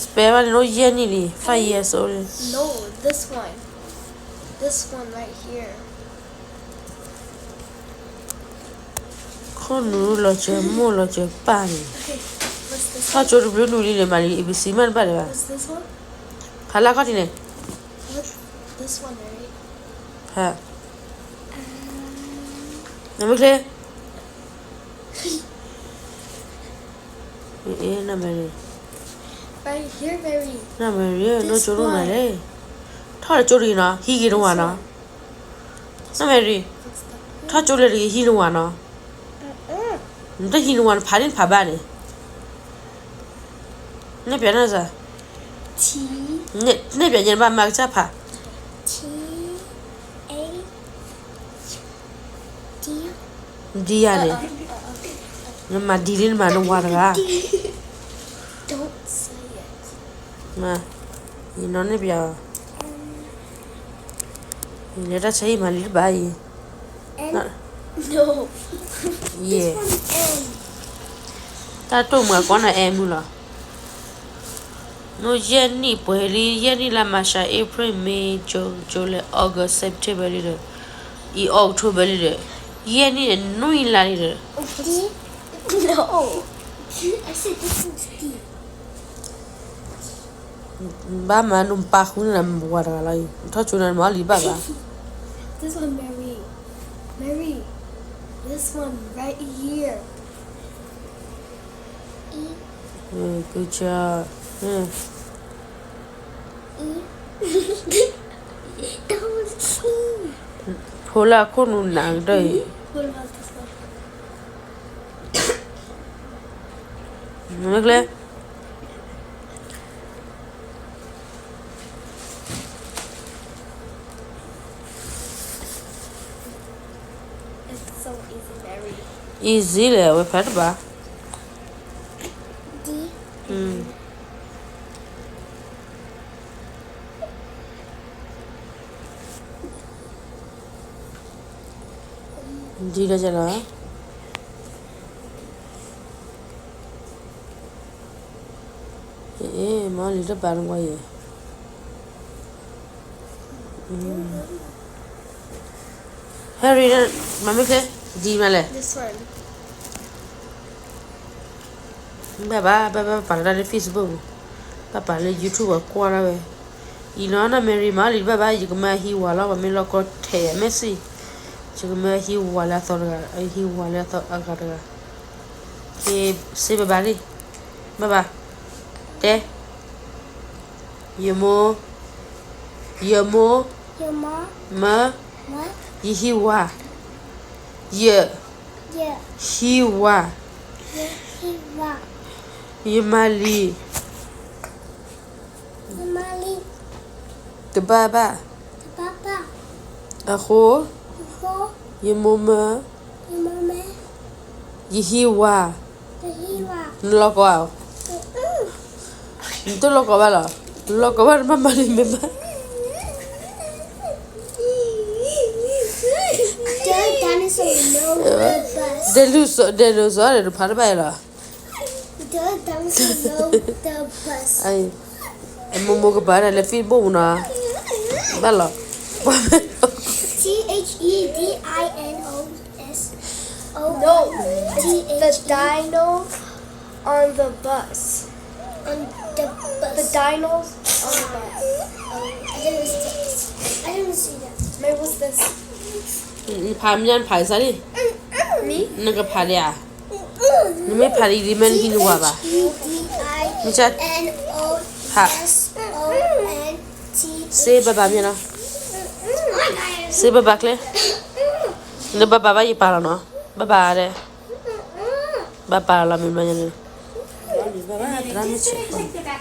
Spell ဘၣ်န့ၣ် ယဲၢ်နံၣ်လံ, five years old လံ. No, this one. This one right here. ခိၣ်နူာ်လီၤစၢၤမိၢ်လီၤစၢၤပၢ်န့ၣ်, ထီၣ်ကၠိတဘျုးနုာ်လံန့ၣ် မၤလံ A B C မ့ၢ်တဘၣ်ဒံးဘၣ်. ဖးလၢခီၣ်ထံးန့ၣ်, ဖး, နမ့ၢ်ချ့ နမ့ၢ် နကၠိနူာ်နၤလဲၣ်, ထီၣ်လၢကၠိတဂ့ၤနီၤ ဟံးဂ့ၤနဝၤနီၤ, နမ့ၢ် ထီၣ်ကၠိလၢတဂ့ၤ ဟံးနဝၤနီၤ, နတဟံးနဝၤနဖးန့ၣ်ဖးဘၣ်န့ၣ်, နဲၣ်ပျးနစၢ်, နဲၣ်ပျးညါနဘၣ်မၤကစၢ်ဖး, ဒ်ယၤန့ၣ်, နမၤဒ်လံနမၤနဝၤတဂၤ, ယနီၢ်န့ၣ်ပျး, ယလဲၤတၢ်ဆါဟံၣ်မၤလံတဘၣ်အံၤ, ယဲ, တၢ်တိၢ်မၤကီးနၤအဲမုၢ်လီၤ. နယဲၢ်နံၣ်ပှဲၤလံ ယဲၢ်နံၣ်လါ March, April, May, June, July, August, September လံဒီး, အံၤ October လံဒီး, ယဲၢ်နံၣ်န့ၣ်နွံလါလံဒီး, ဘၣ်မၤနပာ်ဃုန့ၣ်နမၤဝၤတဂၤလီၤအံၤ နထီၣ်ကၠိနၤနမၤအီၣ်လံၤဘၣ်ဘၣ်. This one, Mary. Mary, this one right here. Good job. ဖိလၢအခိၣ်နူာ်နးကတၢၢ်အံၤ, မ့ၢ်ကျဲ easy လဲၣ် အဝဲဖးတဘၣ်. ဒ်လဲၣ်လီၤ. မ့ၢ်လံတဘၣ်နကွၢ်ယဲ, Harry မ့မ့ၢ်ကျဲ, ဒ်မးလဲၣ်. ဘၣ်ဘၣ် ဘၣ်ဘၣ်ပာ်လီၤတၢ်လၢ Facebook ပူၤ, ဘၣ်ပာ်လၢ YouTube အကွၢ်ဒၣ်ဝဲ, အံၤနီၤ န Mary မ့ၢ်လံတဘၣ်ဘၣ် ယကမၢဟံးဝၤလီၤ ပှၤမ့ၢ်လီၢ်ကီထဲး message, ယကမၢဟံးဝၤလၢအသီတဂၤ ဟံးဝၤလၢအဂၤတဂၤ, က့ၤ စ့ဘၣ်ဘၣ်လံ, ဘၣ်ဘၣ်, တဲ, ယမိၢ်, ယမိၢ်, မၢ, ယဟံးဝၤ, ယ, ဟံးဝၤ, ယမၤလံ, တဘၣ်ဘၣ်, အဃိ, ယမိၢ်မၢ, ယဟံးဝၤ, နလီၢ်ကီဧါ, နတလီၢ်ကီဘၣ်လီၤ, နလီၢ်ကီဘၣ်နဘၣ်မၤလံမ့ၢ်ဘၣ်. Dinosaur န့ၣ် တဖးတဘၣ်အံၤလီၤ. အမိၢ်မိၢ်ကပၤန့ၣ်လၢ Facebook နီၤ, ဘၣ်လီၤ, T H E D I N O S O, the dino on the bus, the dinos on the bus. Where was this? နဖးမ့ၢ် နဖးကစၢ်လံ, နကဖးဒံးဧါ, နမ့ၢ်ဖးဒံးဒ်မ့ၢ်နဟံးနဝၤဘၣ်, မ့ၢ်ကဖး, စ့ဘၣ်ဘၣ်မ့ၢ်နီၤ, စ့ဘၣ်ဘၣ်ကျဲ, နဘၣ်ဘၣ်ဘၣ်ယပာ်လီၤနီၤ, ဘၣ်ဘၣ်ဒဲး, ဘၣ်ပာ်လီၤလီၤမ့ၢ်ဘျီညါန့ၣ်, ဘၣ်ဘၣ်သရၣ်မ့ၢ်ဆဲး